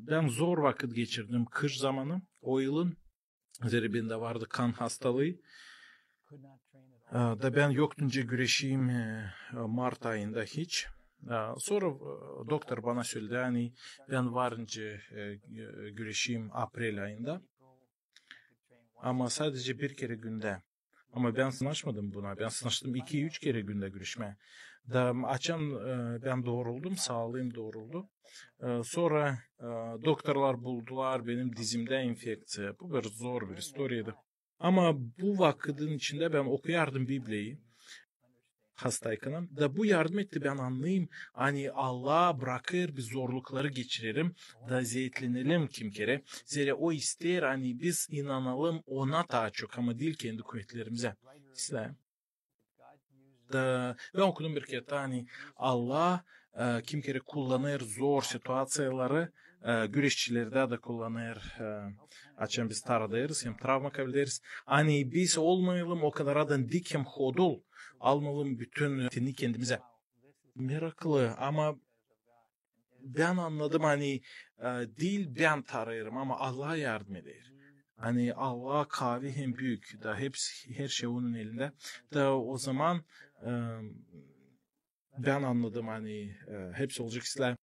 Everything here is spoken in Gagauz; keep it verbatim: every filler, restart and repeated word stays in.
Bän zor vakıt geçirdim kış zamanı o yılın. Zerä bendä vardı kan hastalıı. E, da bän yoktunca güreşeyim, e, mart ayında hiç. E, sora, e, doktor bana söledi, ani bän varınca, e, güreşeyim aprel ayında. Ama sadecä bir kerä gündä. Ama bän sınaşmadım buna. Bän sınaştım iki-üç kerä gündä güreşmää. Da açan, e, bän dooruldum, saalıım dooruldu. E, sora, e, doktorlar buldular benim dizimdä infekţiya. Bu bir zor bir istoriyaydı. Ama bu vakıdın içindä bän okuyardım Bibliyayı hastaykana. Da bu yardım etti, bän annayım, ani Allah brakêr, biz zorlukları geçirelim, da zeetlenelim kim kerä. Zerä O isteer, ani biz inanalım Ona taa çok, ama diil kendi kuvetlerimizä. İslää. Da bän okudum bir kerä, ani Allah, e, kim kerä kullanêr zor situaţiyaları, e, güreşçilerdä dä kullanêr, e, açan biz taradêrız hem travma kablederiz. Ani biz olmayalım o kadar da dik hem hodul, almayalım bütün tini kendimizä. Meraklı, ama bän annadım, ani, e, diil bän tarêêrım, ama Allah yardım eder. Ani Allah kaavi hem büük, da hepsi, herşey Onun elindä. Da o zaman, e, bän annadım, ani, e, hepsi olacek islää.